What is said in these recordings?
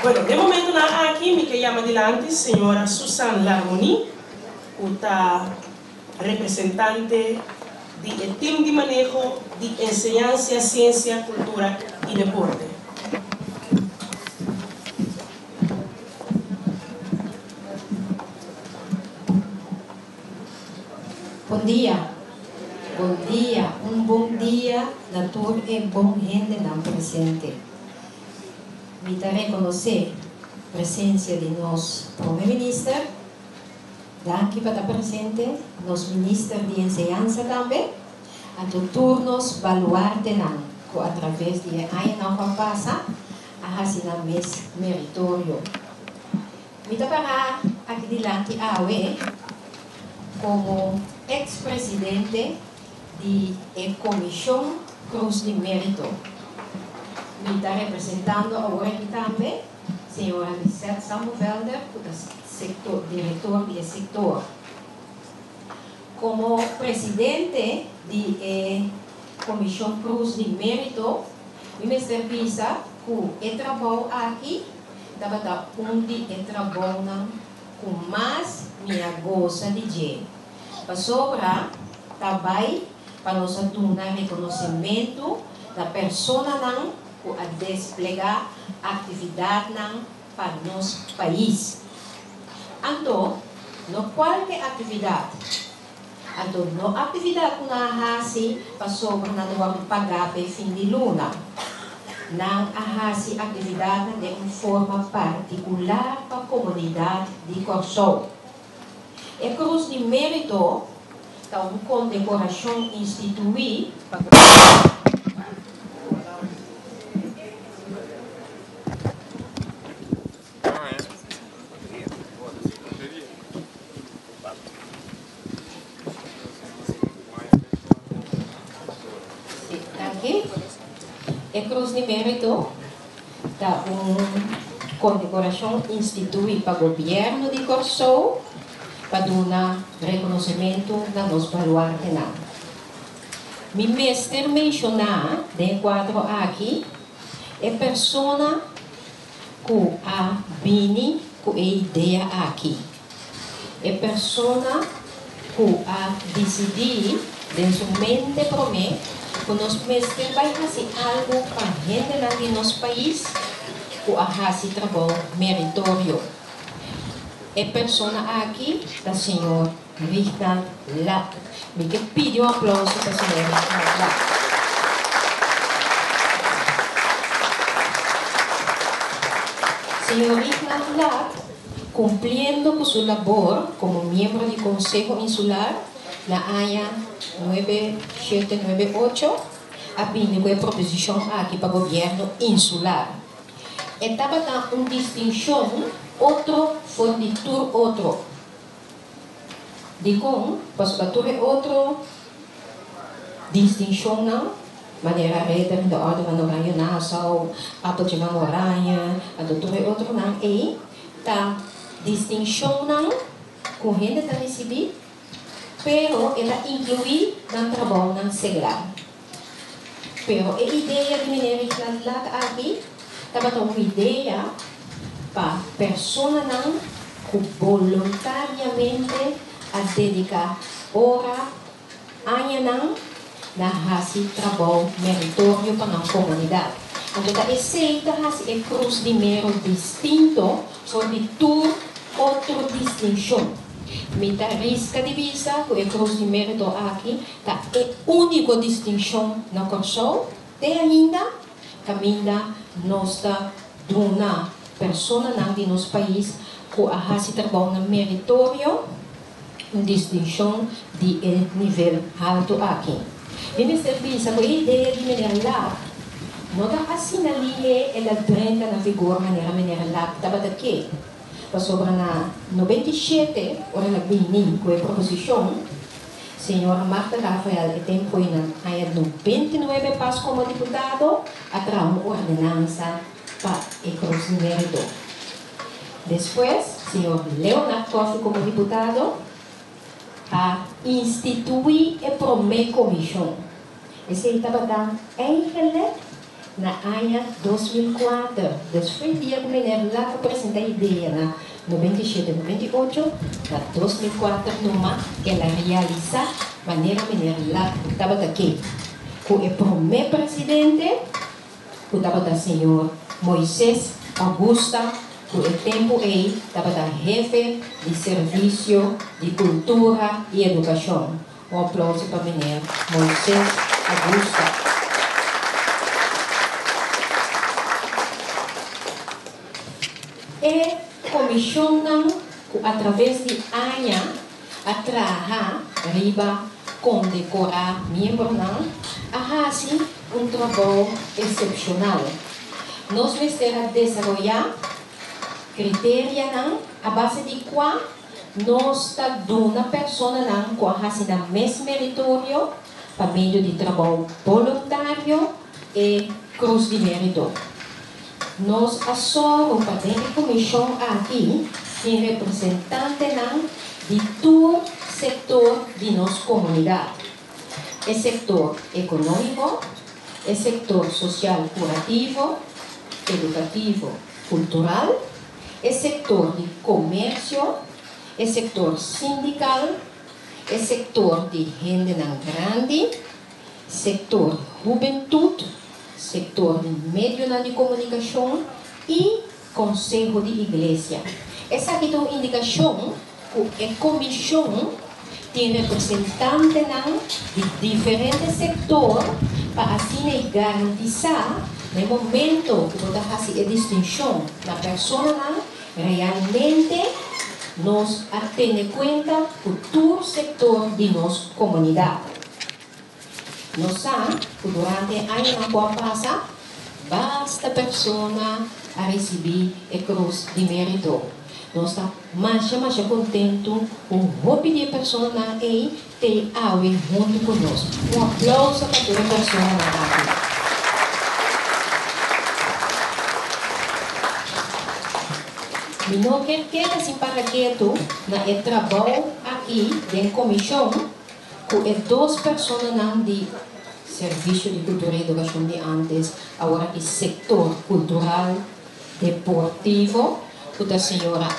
Bueno, den momentonan aki mi ke yama dilanti señora Susan Larmonie, ku ta representante di e Tim di Maneho di Enseñansia, Siensia, Kultura i Deporte. Bon dia. Bon dia, un bon dia na tur e bon hendenan presente. Mi ta rekonosé presensia di nos Prome Minister. Danki pa ta presente, nos Minister di Enseñansa tambe. Anto tur nos baluartenan ku atraves di e añanan ku a pasa a hasi nan mes meritorio. Mi ta pará aki dilanti awe komo eks presidente di e Komishon Krus di Mérito. Mi ta representando awor aki tambe señora Lisette Sambovelder ku ta sektor direktor di e sektor. Komo presidente di e Komishon Krus di Mérito mi mester bisa ku e trabou aki tabata un di e trabounan ku mas mi a gosa di dje, pasobra ta bai pa nos a duna rekonosementu na personanan ku a desplegá aktividatnan pa nos pais. Anto, no kualke aktividat. Anto no aktividat ku nan a hasi pasobra nan ta wòrdu pagá p'e fin di luna. Nan a hasi aktividatnan den un forma partikular pa komunidat di Kòrsou. E Krus di Mérito ta un kondekorashon instituí pa. Danki. E Cruz di Mérito ta un kondekorashon instituí pa Gobièrnu di Kòrsou pa duna rekonosementu na nos baluartenan. Mi mester menshoná den e kuadro aki e persona ku a bini ku e idea aki. E persona ku a disidí den su mente promé ku nos mester bai hasi algu pa hendenan di nos pais ku a hasi trabou meritorio. E persona aki ta señor Rignald Lack. Mi ke pidi un aplauso pa señor Rignald Lack. Señor Rignald Lack, kumpliendo ku su labor komo miembro di Konseho Insular na aña nuebe shete nuebe ocho, a bini ku e proposishon aki pa gobièrnu insular. E tabata un distinshon otro for di tur otro. Dikon? Pasobra tur e otro distinshonnan, manera Ridder in de Orde van Oranje Nassau, Appeltje van Oranje, anto tur e otronan ei ta distinshonnan ku hende ta risibí, pero e ta inkluí nan trabounan seglar. Pero e idea di Meneer Richland Lack aki tabata un idea pa personanan ku boluntariamente a dediká ora, añanan na hasi trabou meritorio pa nan komunidat. Anto ta esei ta hasi e Krus di Mero distinto for di tur otro distinshon. Mi ta riska di bisa ku e Krus di Mérito aki ta e úniko distinshon na Kòrsou te ainda kaminda nos ta duna personanan di nos pais ku a hasi trabounan meritorio un distinshon di e nivel haltu aki. Mi mester bisa ku e idea di Meneer Lap no ta asina lihé el a drenta na vigor manera Meneer Lap tabata ke. Pasobra na 97, ora el a bini ku e proposishon, señora Marta Rafael e tempu ei na aña 99 pas komo diputado a traha un ordenansa pa e Krus di Mérito. Despues, señor Leonard Coffie komo diputado a instituí e promé komishon. Esei tabata eigenlik. na aña 2004. Dus for di dia ku meneer Lap a presentá idea na 97, 98, na 2004 numa el a realisá manera meneer Lap tabata ke. Ku e promé presidente ku tabata señor Moises Augusta ku e tempu ei tabata hefe di Servisio di Kultura i Edukashon. Un aplouso pa meneer Moises Augusta. E komishonnan ku atraves di aña a traha riba kondekorá miembronan a hasi un trabou esepshonal. Nos mester a desaroyá kriterianan a base di kua nos ta duna personanan ku a hasi nan mes meritorio pa medio di trabou boluntario e Krus di Mérito. Nos a sòru pa den e komishon aki tin representantenan di tur sektor di nos komunidat, e sektor ekonómiko, e sektor sosial kurativo, edukativo, kultural, e sektor di komersio, e sektor sindikal, e sektor di hendenan grandi, sektor hubentut, sektor di medionan di komunikashon i konseho di iglesia. Esaki ta un indikashon ku e komishon tin representantenan di diferente sektor pa asina e garantisá na e momento ku bo ta hasi e distinshon na personanan realmente nos a tene kuenta ku tur sektor di nos komunidat. Nos sa ku durante e añanan ku a pasa, basta persona a risibí e Krus di Mérito. Nos ta masha masha kontentu ku hopi di e personanan ei t'ei awe huntu ku nos. Un aplouso pa tur e personanan aki. Mi no ker keda sin para ketu na e trabou aki den komishon. Ku e dos personanan di Servisio di Kultura i Edukashon di antes, awor aki Sektor Kultural Deportivo, ku ta señora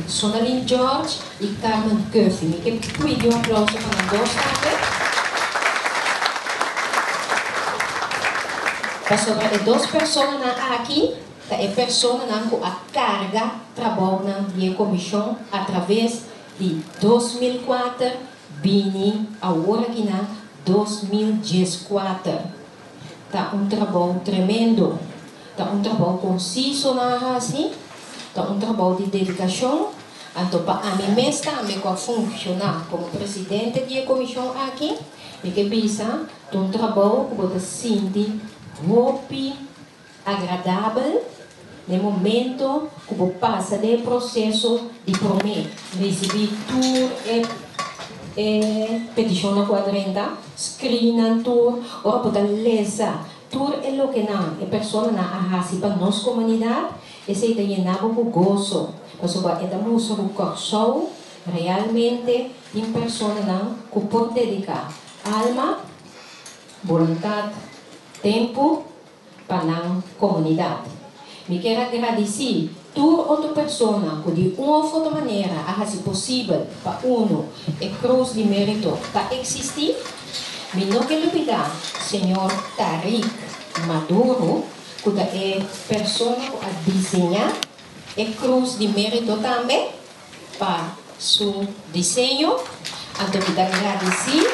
Sonalyn George i Carmen Curphy. Mi ke pidi un aplauso pa nan dos tambe. Pasobra e dos personanan aki ta e personanan ku a karga trabounan di e komishon atraves Di 2004 bini awor aki na 2014. Ta un trabou tremendo. Ta un trabou konsiso nan a hasi, ta un trabou di dedikashon. Anto pa ami mes tambe ku a funshoná komo presidente di e komishon aki, mi ke bisa ta un trabou ku bo ta sinti hopi agradabel na e momento ku bo pasa den e proseso di promé risibí tur e e petishonnan ku a drenta, screen nan tur, ora bo ta lesa tur e lokenan e personanan a hasi pa nos komunidat, esei ta yena bo ku goso, pasobra e ta mustra ku Kòrsou realmente tin personanan ku por dediká alma, boluntat, tempu pa nan komunidat. Mi kier a gradisí tur otro persona ku di un òf otro manera a hasi posibel pa unu e Krus di Mérito ta eksistí. Mi no ke lubidá señor Tariq Maduro ku ta e persona ku a diseñá e Krus di Mérito tambe pa su diseño. Anto mi ta gradisí.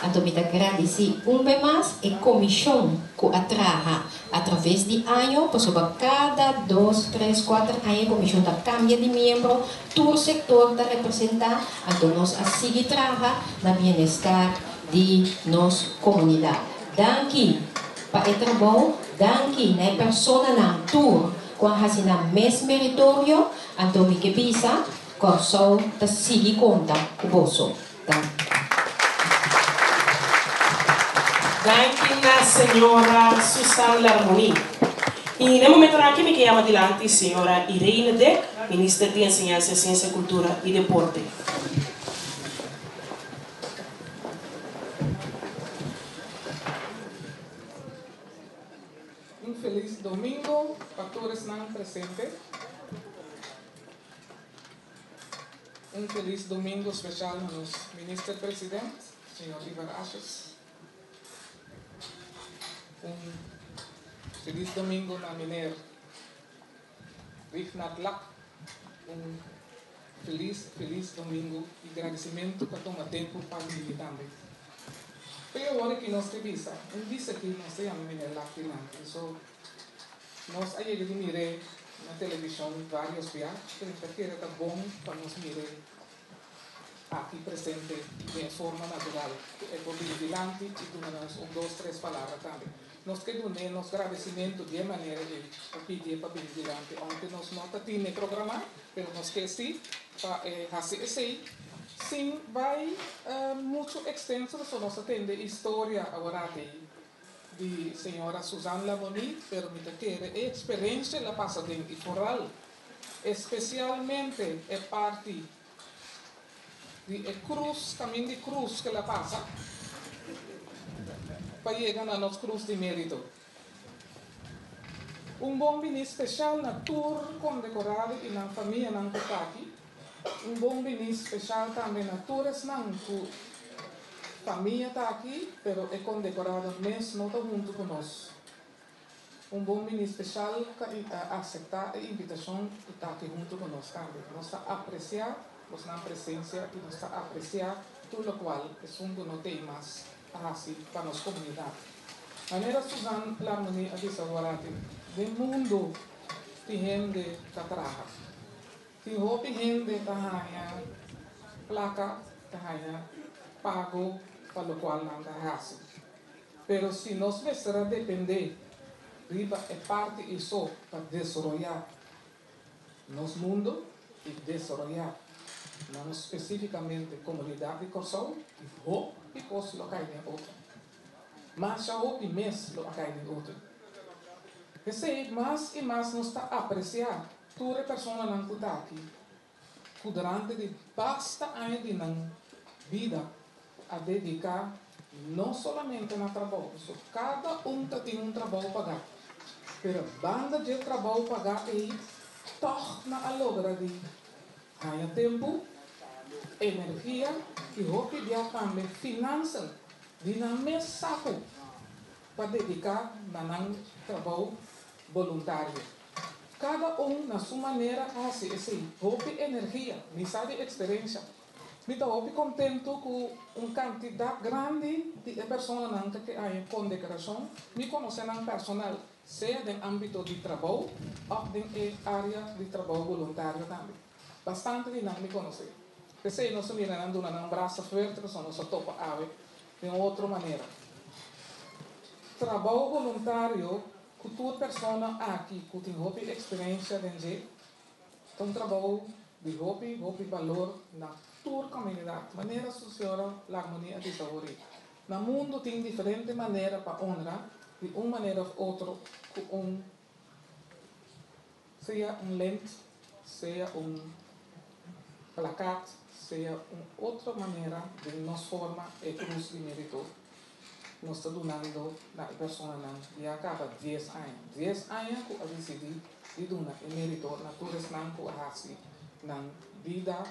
Anto mi ta gradisí un be mas e komishon ku a traha atraves di año, pasobra kada dos, tres, kuater aña e komishon ta kambia di miembro, tur sektor ta representá, anto nos a sigui traha na bienestar di nos komunidat. Danki pa e trabou, danki na e personanan tur ku a hasi nan mes meritorio, anto mi ke bisa, Kòrsou ta sigui konta ku boso. Danki. Danki na señora Susan Larmonie. I na e momentonan aki mi ke yama dilanti señora Irene Dek, Minister di Enseñansa, Siensia, Kultura i Deporte. felis domingo pa tur esnan presente. Un felis domingo spesial na nos Minister President, señor Ivar Asjes. Un felis domingo na meneer Rignard Lak. Un felis, felis domingo i gradisimentu pa tuma tempu pa bini tambe. P'e ora ki nos te bisa, un bisa ki nos ta yama meneer Lak dilanti. So, nos a yega di mir'é na televishon vários bia, pero mi ta kere ta bon pa nos mir'é aki presente den e forma natural ku e por bini dilanti i duna nos un dos tres palabra tambe. Nos ke dun'é nos gradesimentu di e manera ei pa pidié pa bini dilanti, ounke nos no ta tine programá, pero nos ke sí pa e hasi esei sin bai muchu ekstenso pasobra nos a tende historia aworat ei di señora Suzanne Lamoni, pero mi ta kere e eksperensia el a pasa den i foral espesialmente e parti di e krus, kamin di krus ku el a pasa pa yega na nos krus di mérito. Un bon bini speshal na tur kondekorado i nan famianan ku ta aki. Un bon bini speshal tambe na tur esnan ku famia ta aki pero e kondekorado mes no ta huntu ku nos. Un bon bini speshal ku a aseptá e invitashon i ta aki huntu ku nos tambe. Nos ta apresiá bosnan presensia i nos ta apresiá tur lokual esun ku no t'ei mas a hasi pa nos komunidat. Manera Suzanne Larmonie a bisa Warati, Den mundu tin hende ta traha. Tin hopi hende ta haña plaka, ta haña pago pa lokual nan ta hasi. Pero si nos mester a dependé riba e parti ei so pa desaroyá nos mundu i desaroyá nos spesífikamente komunidat di Kòrsou, hopi kos lo kai den otro. Masha hopi mes lo a kai den otro. P'esei mas i mas nos ta apresiá tur e personanan ku ta aki ku durante di basta aña di nan bida a dediká no solamente na trabou, pasobra kada un ta tin un trabou pagá, pero banda dje trabou pagá ei tòg nan a logra di haña tempu, energia i hopi bia tambe finansen di nan mes saku pa dediká na nan trabou boluntario. Kada un na su manera a hasi esei. Hopi energia, mi sa di eksperensia. Mi ta hopi kontentu ku un kantidat grandi di e personanan ta ke haña kondekorashon. Mi konosé nan personal, sea den ámbito di trabou òf den e área di trabou boluntario tambe. Bastante di nan mi konosé. P'esei nos a mira nan duna nan brasa fuerte pasobra nos a topa awe den un otro manera. Trabou boluntario Ku tur persona aki ku tin hopi eksperensia den dje, ta un trabou di hopi, hopi balor na tur komunidat. Manera su señora Larmonie a bisa hori, na mundu tin diferente manera pa onra di un manera òf otro ku un sea un lent, sea un plakat, sea un otro manera den nos forma e krus di merito. Nos ta dunando na e personanan ya caba dies aña. Dies aña cu a dicidi di duna e merito na tur esnan cu a haci nan bida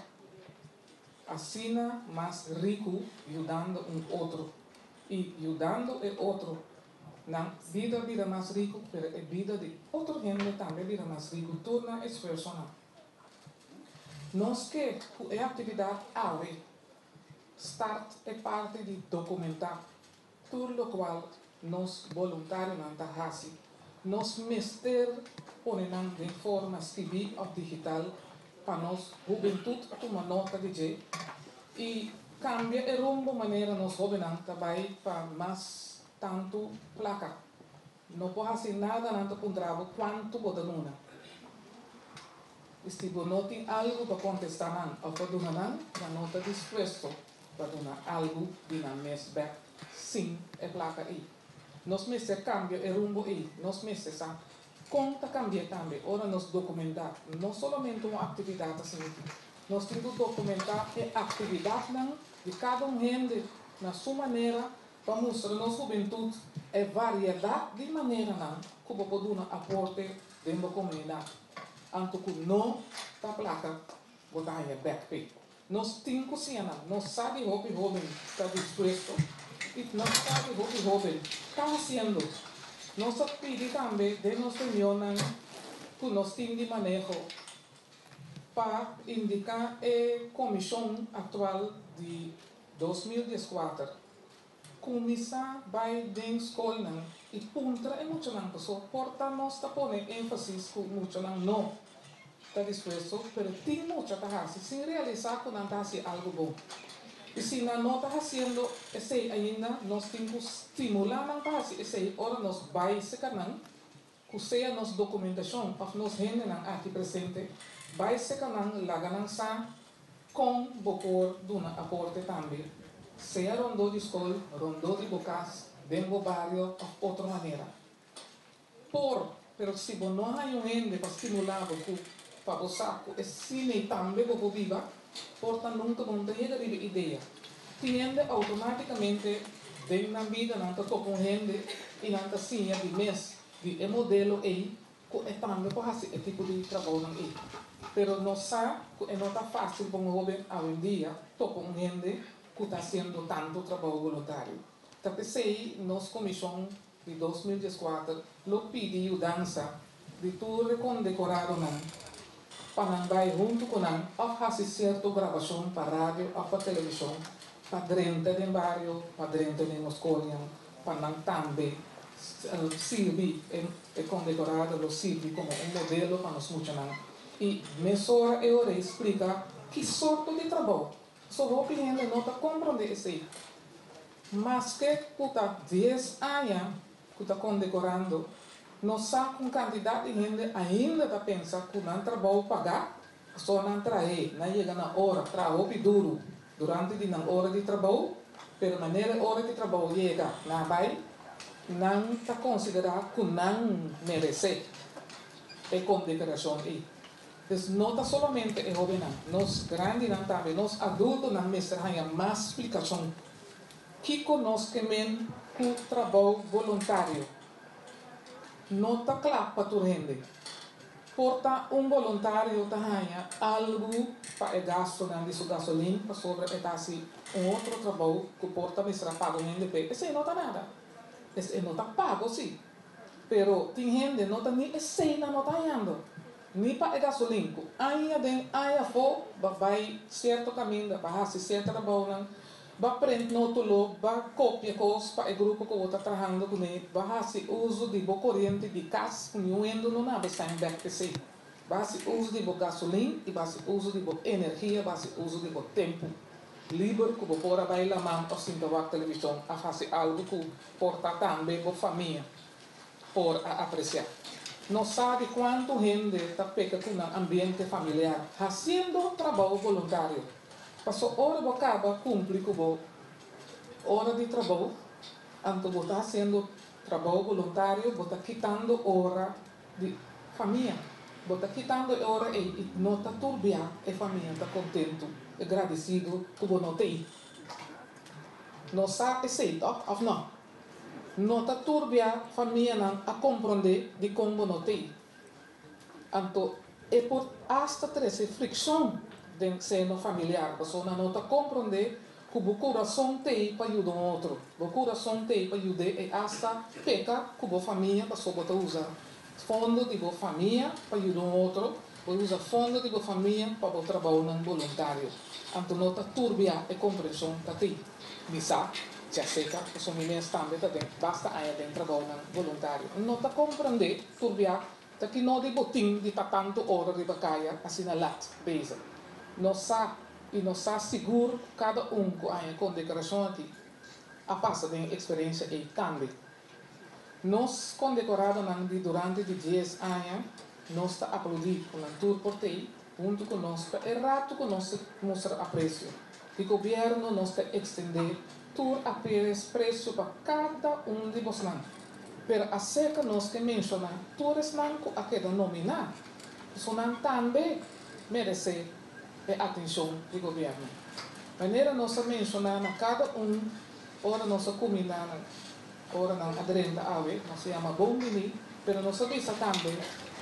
asina mas ricu yudando un otro y yudando e otro nan bida bira mas ricu pero e bida di otro hende tambe bira mas ricu tur nan esfuerzonan. Nos ke cu e actividad awe Start e parti di dokumentá tur lokual nos boluntarionan ta hasi. Nos mester pone nan den forma skibí òf digital pa nos hubentut tuma nota di dje i kambia e rumbo manera nos hóbennan ta bai pa mas tantu plaka. No por hasi nada nan ta puntra bo kuantu bo ta duna. I si bo no tin algu pa kontestá nan òf pa duna nan, nan no ta dispuesto pa duna algu di nan mes bèk sin e plaka ei. Nos mester kambia e rumbo ei. Nos mester sa kon ta kambi'é tambe ora nos dokumentá no solamente un aktividat asina aki. Nos tin ku dokumentá e aktividatnan di kada un hende na su manera. Pa mustra nos hubentut e variedat di maneranan ku bo por duna aporte den bo komunidat, anto ku no ta plaka bo ta haña bèk p'e. Nos tin ku siña nan. Nos sa di hopi hóben ta dispuesto i nos sa di hopi hóben ta hasiendo. Nos ta pidi tambe den nos reunionnan ku nos tin di maneho pa indiká e komishon aktual di 2014 kuminsá bai den skolnan i puntra e muchanan paso por ta nos ta pone énfasis ku muchanan no ta dispuesto, pero tin mucha ta hasi sin realisá ku nan ta hasi algu bon. I si nan no ta hasiendo esei ainda, nos tin ku stimulá nan pa hasi esei ora nos bai serka nan, ku sea nos dokumentashon òf nos hendenan aki presente, bai serka nan laga nan sa kon bo por duna aporte tambe, sea rondó di skol, rondó di bo kas, den bo bario òf otro manera. Por, pero si bo no haña un hende pa stimulá bo ku pa bo sa ku e sine tambe bo por biba, por ta nunka bo no ta yega riba e idea. Tin hende outomátikamente den nan bida nan ta topa un hende i nan ta siña di mes di e modelo ei ku e tambe por hasi e tipo di trabounan ei. Pero nos sa ku e no ta fásil pa un hóben awendia topa un hende ku ta hasiendo tantu trabou boluntario. Ta p'esei nos komishon di 2014 lo pidi yudansa di tur e kondekoradonan pa nan bai huntu ku nan òf hasi sierto grabashon pa radio òf pa televishon pa drenta den bario, pa drenta den nos skolnan, pa nan tambe sirbi, e kondekorado lo sirbi komo un modelo pa nos muchanan. I mesora e ora ei splika ki sorto di trabou. So hopi hende no ta komprondé esei. Maske ku ta 10 aña ku ta kondekorando, nos sa ku un kantidat di hende ainda ta pensa ku nan trabou pagá, pasobra nan trah'é, nan yega na ora, traha hopi duru durante di nan ora di trabou, pero manera e ora di trabou yega nan a bai, nan ta konsiderá ku nan meresé e kondekorashon ei. Pues no ta solamente e hóbennan, nos grandinan tambe, nos adultonan mester haña mas splikashon. Kiko nos ke men ku trabou boluntario? No ta kla pa tur hende. Por ta un boluntario ta haña algu pa e gastunan di su gasolin pasobra e ta hasi un otro trabou ku por ta mester a paga un hende p'e. Esei no ta nada. Esei no ta pago si. Pero tin hende no ta ni esei nan no ta hañando. Ni pa e gasolin ku aña den aña afó ba bai sierto kaminda, ba hasi sierto trabounan, ba prent nótulo, ba kopia kos pa e grupo ku bo ta trahando kuné, ba hasi uso di bo koriente di kas ku niun hende no na bo sèn bèk p'esei, ba hasi uso di bo gasolin i ba hasi uso di bo energia, ba hasi uso di bo tempu liber ku bo por a bai laman òf sinta wak televishon òf hasi algu ku por ta tambe bo famia por a apresiá. Nos sa di kuantu hende ta peka ku nan ambiente familiar hasiendo trabou boluntario. Paso ora bo kaba kumpli ku bo ora di trabou, anto bo ta hasiendo trabou boluntario, bo ta kitando ora di famia. Bo ta kitando e ora ei i no ta tur bia e famia ta kontentu i gradisidu ku bo no t'ei. Nos sa esei tòg, òf nò? No ta tur bia famianan a komprondé dikon bo no t'ei. Anto e por asta trese frikshon den seno familiar pasobra nan no ta komprondé ku bo kurason t'ei pa yuda un otro. Bo kurason t'ei pa yud'é i asta peka ku bo famia pasobra bo ta usa fondo di bo famia pa yuda un otro, bo usa fondo di bo famia pa bo trabounan boluntario. Anto no ta tur bia e komprenshon ta t'ei. Mi sa, djaseca, pasobra mi mes tambe ta den basta aña den trabounan boluntario. No ta comprende tur bia ta ki no di bo tin di ta tantu ora riba caya asina lat bezig. Nos sa y nos sa sigur cu cada un cu aña condecoracion aki a pasa den e experiencia ey tambe. Nos condecoradonan di durante di 10 aña nos ta aplaudi cu nan tur por t'ey huntu cu nos pa e rato cu nos ta mustra aprecio. Di gobierno nos ta extende tur apresio pa cada un di bosnan. Pero acerca nos ke menciona tur esnan cu a keda nomina, pasobra nan tambe merece e atencion di gobierno. Manera nos a menciona na cada un. Ora nos a kumindá nan, ora nan a drenta awe, nos a yama bon biní, pero nos a bisa tambe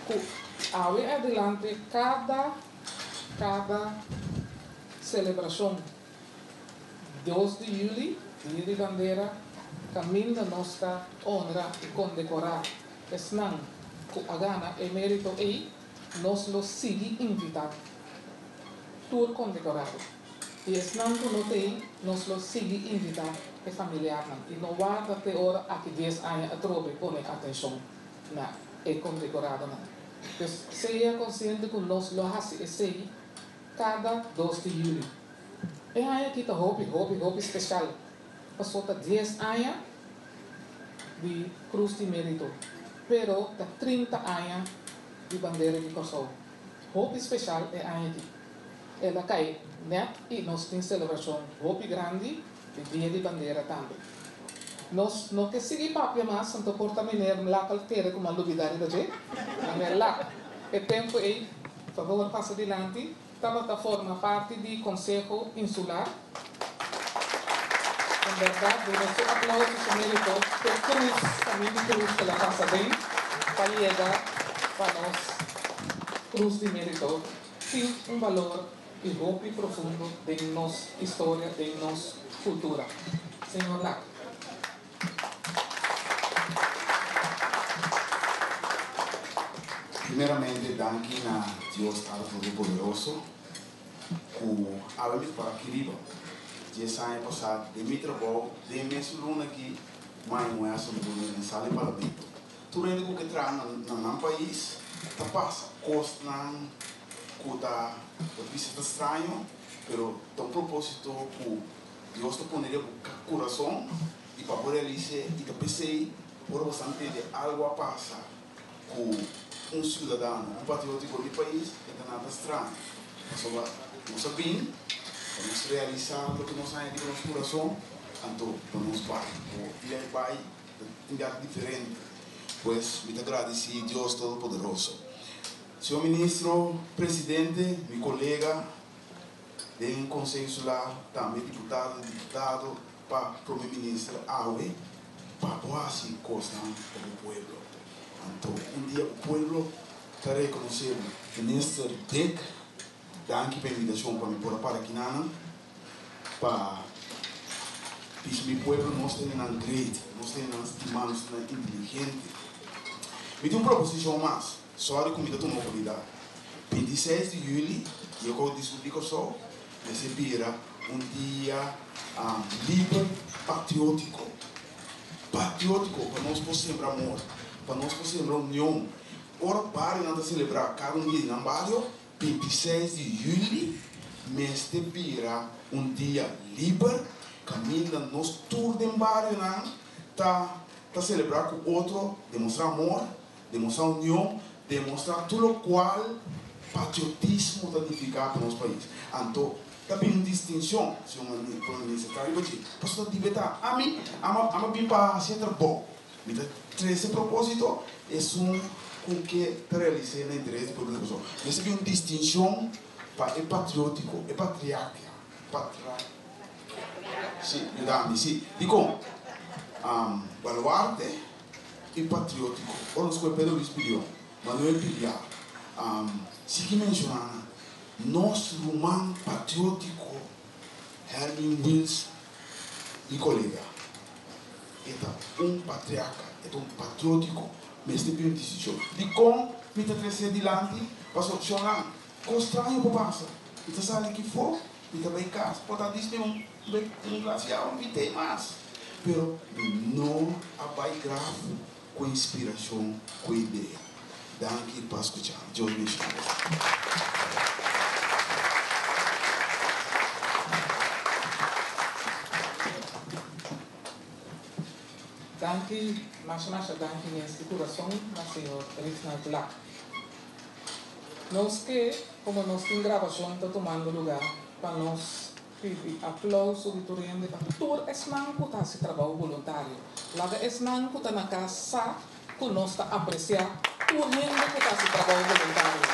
ku awe adelante kada kada selebrashon dos di yüli, Dia di Bandera, kaminda nos ta honra i kondekorá esnan ku a gana e mérito ei, nos lo sigui invitá tur kondekorado. I esnan ku no t'ei, nos lo sigui invitá e familiarnan. I no warda te ora aki dies aña atrobe pone atenshon na e kondekoradonan. Pues sea konsiente ku nos lo hasi esei kada dos di yüli. E aña aki ta hopi, hopi, hopi speshal, paso ta dies aña di Krus di Mérito, pero ta 30 aña di Bandera di Kòrsou. Hopi speshal e aña aki. El a kai nèt i nos tin selebrashon hopi grandi di Dia di Bandera tambe. Nos no ke sigui papia mas, anto por ta meneer Mlak al kere ku mi a lubidá riba dje. Meneer Lak, e tempu ei, favor pasa dilanti, tabata forma parti di Konseho Insular. En bèrdat, duna su aplauso su mérito p'e krus, kamin di krus ku el a pasa den pa yega pa nos Krus di Mérito. Tin un balor i hopi profundo den nos historia, den nos kultura. Señor Lak. Primeramente danki na Dios Tata Todopoderoso ku awe mi ta para aki riba. Dies aña pasá den mi trabou den mes luna aki mai muhé a sali den sala di parlamento. Tur hende ku ke traha na nan pais ta pasa kosnan ku ta bo ta bisa ta straño, pero ta un propósito ku Dios ta pone riba bo kurason i pa bo realis'é. I ta p'esei ora bo sa ntende algu a pasa ku un siudadano, un patriótiko di pais, e ta nada straño. Pasobra nos a bin pa nos realisá loke nos haña riba nos kurason, anto pa nos bai. Bo dia e bai. Ta un biaha diferente. Pues mi ta gradisí Dios Todopoderoso. Señor Ministro Presidente, mi kolega den Konseho Insular, tambe diputado i diputado pa Prome Minister awe, pa bo hasi kosnan pa bo pueblo. Anto un dia bo pueblo ta rekonosé bo. Minister Dick, danki pa e invitashon pa mi por a para kinanan. Pa bisa mi pueblo nos tene nan great, nos tene nan stima, nos tene nan inteligente. Mi tin un proposicion mas, sorry cu mi ta tuma oportunidad. 26 di juli, dia cu a discutí Kòrsou, mester bira un dia liber patriotico. Patriotico, pa nos por sembra amor, pa nos por sembra union. Ora barionan ta celebra cada un dia di nan bario, 26 di juli mester bira un dia liber kaminda nos tur den barionan ta ta selebrá ku otro, demostrá amor, demostrá union, demostrá tur lokual patriotismo ta nifiká pa nos pais. Anto ta bin un distinshon, señor Prome Minister ta riba dje, pasobra ta dibe ta ami ama bin pa hasi e trabou. Mi ta trese propósito esun ku ke ta realis'é na interes di pueblo di Kòrsou. Mester bin un distinshon pa e patriótiko, e patriarka, patra, si, yuda mi, si. Dikon? Baluarte i patriótiko. Ora nos kohe Pedro Luis Pilion, Manuel Piliar, sigui menshoná nan, nos ruman patriótiko Herwin Wiels mi kolega. E ta un patriarka, e ta un patriótiko. Mester bin un disishon. Dikon mi ta tres'é dilanti? Pasobra shonnan, kos straño por pasa. Mi ta sali aki for, mi ta bai kas, por ta dismi un un glas di awa, mi t'ei mas. Pero mi no a bai graf ku inspirashon, ku idea. Danki pa skucha mi. Dios bendishon boso. Danki, masha masha danki mes di kurason na señor Rignald Lak. Nos ke komo nos tin grabashon ta tumando lugá pa nos pidi aplouso di tur hende pa tur esnan ku ta hasi trabou boluntario. Laga esnan ku ta na kas sa ku nos ta apresiá tur hende ku ta hasi trabou boluntario.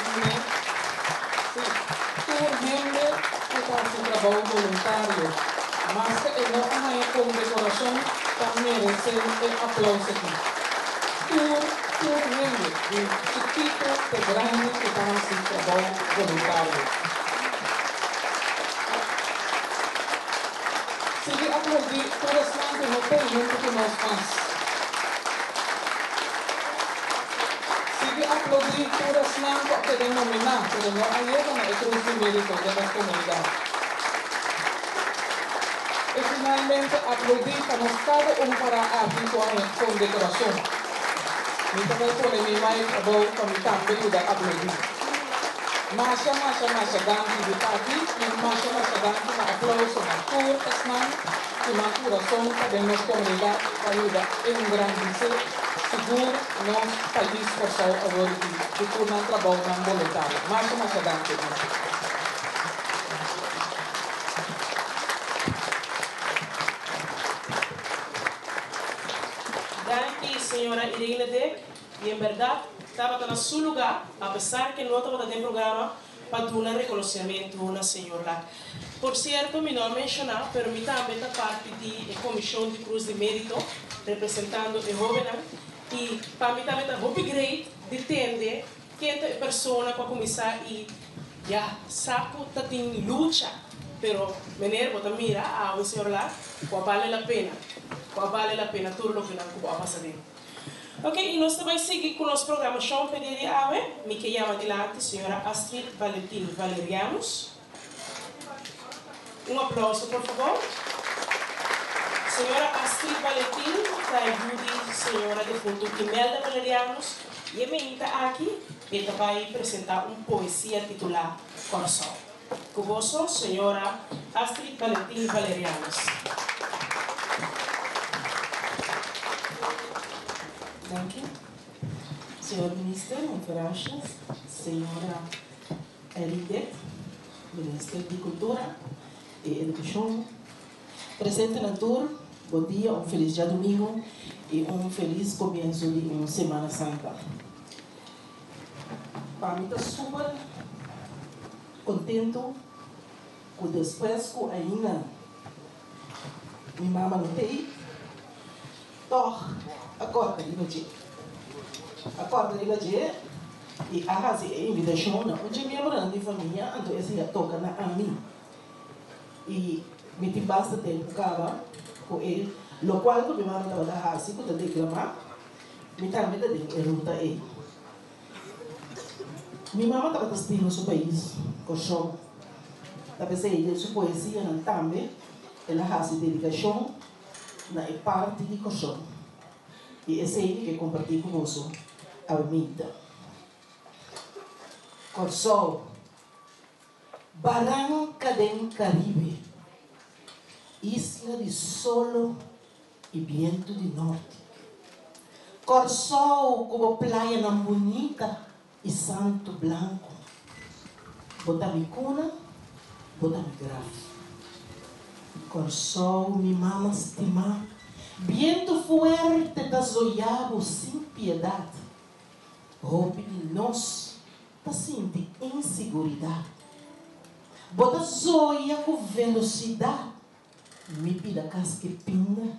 kuné. Sí, tur hende ku ta hasi trabou boluntario, maske e no a haña kondekorashon, ta meresé e aplous aki. Tur, tur hende, di chikitu te grandi ku ta hasi trabou boluntario. Sigui aplaudí tur esnan ku no tei huntu ku nos mas. Sigui aplaudí tur esnan ku a keda nominá pero no a yega na e Krus di Mérito den nos komunidat. I finalmente aplaudí pa nos kada un pará aki ku a haña kondekorashon. Mi ta bai pone mi mic abou pa mi tambe yuda aplaudí. Masha masha masha danki di parti i masha masha danki na aplauso na tur esnan ku nan kurason ta den nos komunidat pa yuda engrandisé sigur nos pais Kòrsou awor di ku tur nan trabounan boluntario. Masha masha danki. Danki señora Irene Dick. I en bèrdat tabata na su lugá, apesar ke no tabata den programa, pa duna rekonosiamentu na señor Lack. Por sierto, mi no a menshoná, pero mi tambe ta parti di e komishon di Krus di Mérito, representando e hóbennan, i pa mi tambe ta hopi great di tende ken ta e persona ku a kuminsá i ya sa ku ta tin lucha, pero meneer bo ta mira awe señor Lack ku a bale la pena, ku a bale la pena tur loke nan ku bo a pasa den. Ok, y nos ta bay sigui cu nos programacion p'e dia di awe. Mi ke yama dilanti señora Astrid Valentin Valerianus. Un aplauso por favor. Señora Astrid Valentin ta e yu di señora defunto Imelda Valerianus y e meinta aki e ta bay presenta un poesia titula Kòrsou. Cu boso, señora Astrid Valentin Valerianus. Danki, señor Minister, muchas gracias. Señora Erideth, Minister di Cultura y Educacion. Presente nan tur, bon dia, un feliz djadomingo y un feliz comienzo di un Semana Santa. Pa mi ta super contento cu despues cu ainda mi mama no t'ey, tog a corda riba dje. A corda riba dje y a haci e invitacion na un dje miembronan di famia, anto esey a toca na ami. Y mi tin basta tempo caba cu e locual cu mi mama tabata haci cu ta declama. Mi tambe ta den e ruta ei. Mi mama tabata stima su pais, Kòrsou. Ta p'esei den su poesianan tambe el a hasi dedikashon na e parti di Kòrsou. I esei mi ke kompartí ku boso awe minta. Kòrsou, baranka den Karibe, isla di solo i bientu di norti. Kòrsou ku bo playanan bunita i santu blanku. Bo ta mi kuna, bo ta mi graf. Kòrsou mi mama stimá, bientu fuerte ta zoya bo sin piedat. Hopi di nos ta sinti insiguridat. Bo ta zoya ku velosidat. Mi pida kas ke pinda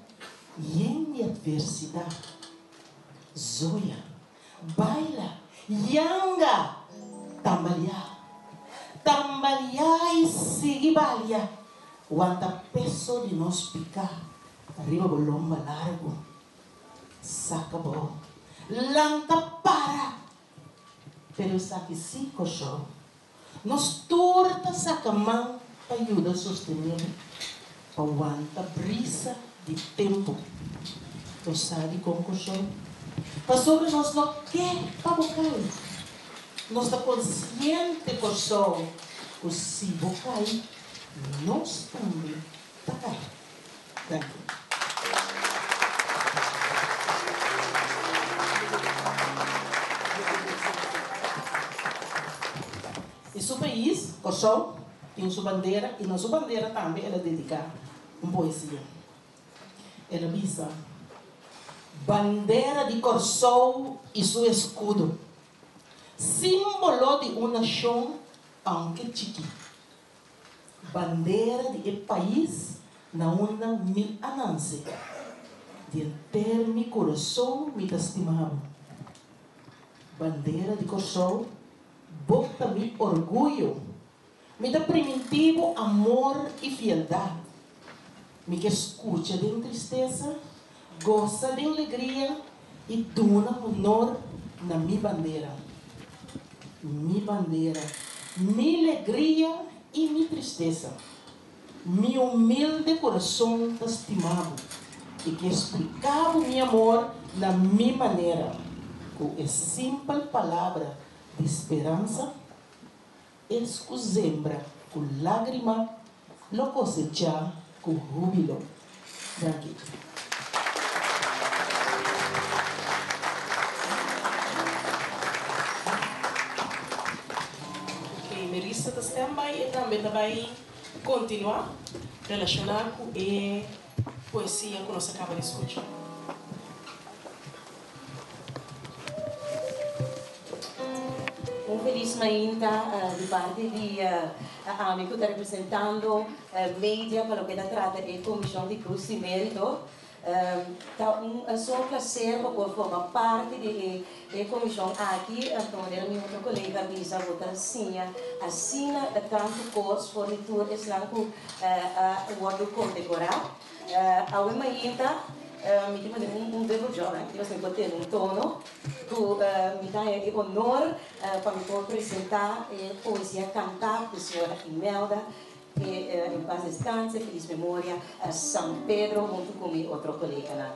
yen di atversidat. Zoya, baila, yanga, tambaliá. Tambaliá i sigui balia, wanta peso di nos piká riba bo lomba largu. Saka bo, lanta para! Pero esaki sí, Kòrsou. Nos tur ta saka man pa yuda sostené pa wanta brisa di tempu. Bo sa dikon Kòrsou? Pasobra nos no ke pa bo kai. Nos ta konsiente Kòrsou ku si bo kai, nos tambe ta kai. Danki. I su pais, Kòrsou, tin su bandera i na su bandera tambe el a dediká un poesia. El a bisa, Bandera di Kòrsou i su eskudo. Símbolo di un nashon, aunke chikí. Bandera di e pais na unda mi a nanse. Di henter mi kurason mi ta stima bo. Bandera di Kòrsou, bo ta mi orguyo. Mi ta primintí bo amor i fieldat. Mi ke skucha den tristesa, gosa den legria i duna honor na mi bandera. Mi bandera, mi legria i mi tristesa. Mi humilde kurason ta stima bo i ke splika bo mi amor na mi manera, ku e simpel palabra di speransa. Es ku zembra ku lágrima lo kosechá ku húbilo. Danki. Ok, Merissa ta standby e tambe ta bai kontinuá relashoná ku e poesia ku nos a kaba di skucha. Un felis mainta di parti di ami ku ta representando media pa loke ta trata e Komishon di Krus di Merito. Ta un so plaser pa por forma parti di e komishon aki. Anto manera mi otro kolega a bisa bo ta siña asina tantu kos for di tur esnan ku a wòrdu kondekorá. Awe mainta mi tin manda un dubbel job aki pasobra mi por tene un tono ku mi ta haña e honor pa mi por presenta e poesia kantá ku señora Imelda ke en paz descanse, feliz memoria, San Pedro huntu ku mi otro koleganan.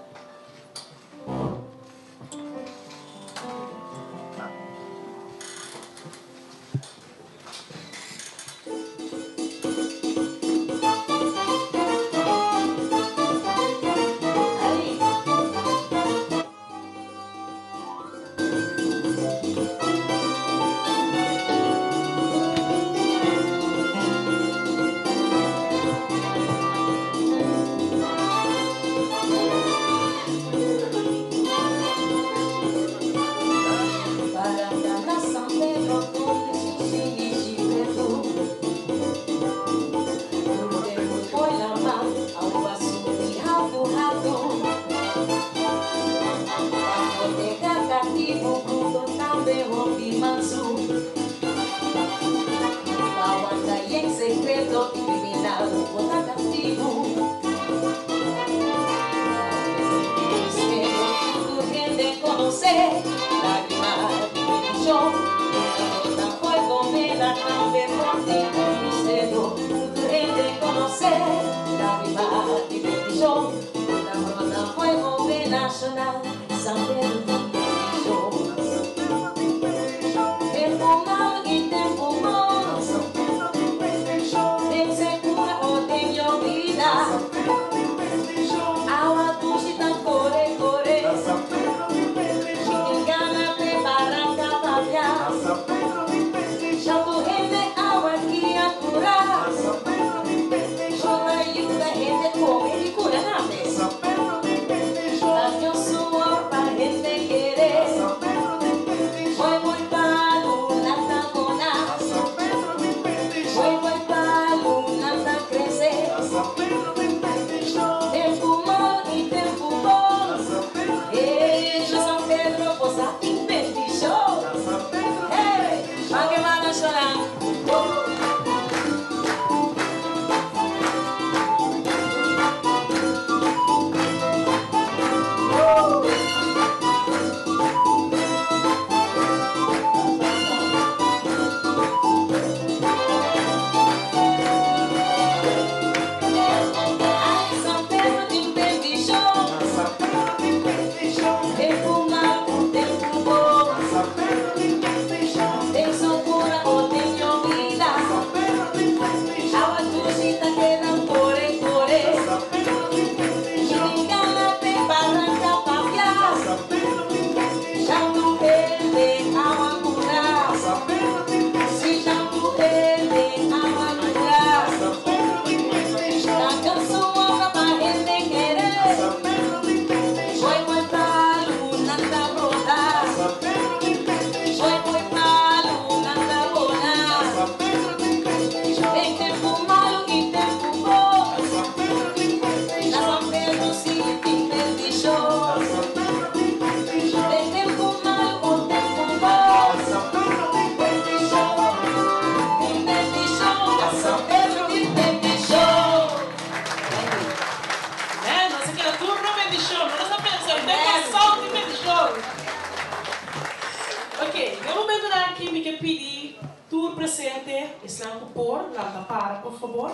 Esnan ku por, lanta para por fabor.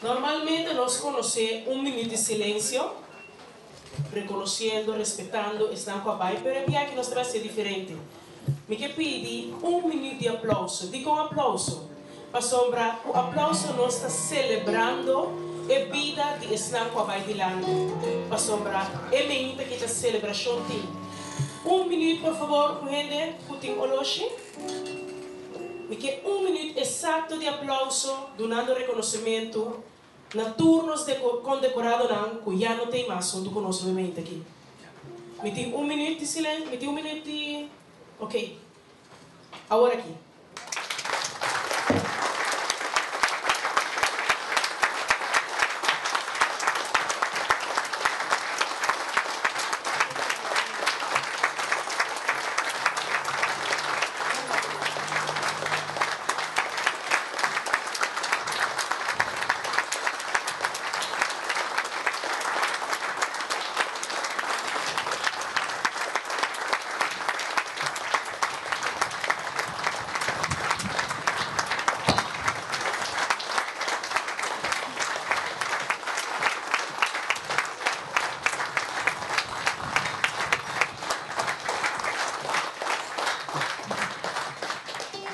Normalmente nos konosé un minüt di silensio, rekonosiendo, respetando esnan ku a bai, pero e biaha aki nos ta bai hasié diferente. Mi ke pidi un minüt di aplouso. Dikon aplouso? Pasobra ku aplouso nos ta selebrando e bida di esnan ku a bai dilanti. Pasobra e meinta ki ta selebrashon tin. Un minüt por fabor un hende ku tin oloshi. Mi ke un minüt esakto di aplouso dunando rekonosementu na tur nos kondekoradonan ku ya no tei mas huntu ku nos lo e meinta aki. Mi tin un minüt di silen, mi tin un minüt di, ok, awor aki.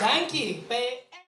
Danki p'e.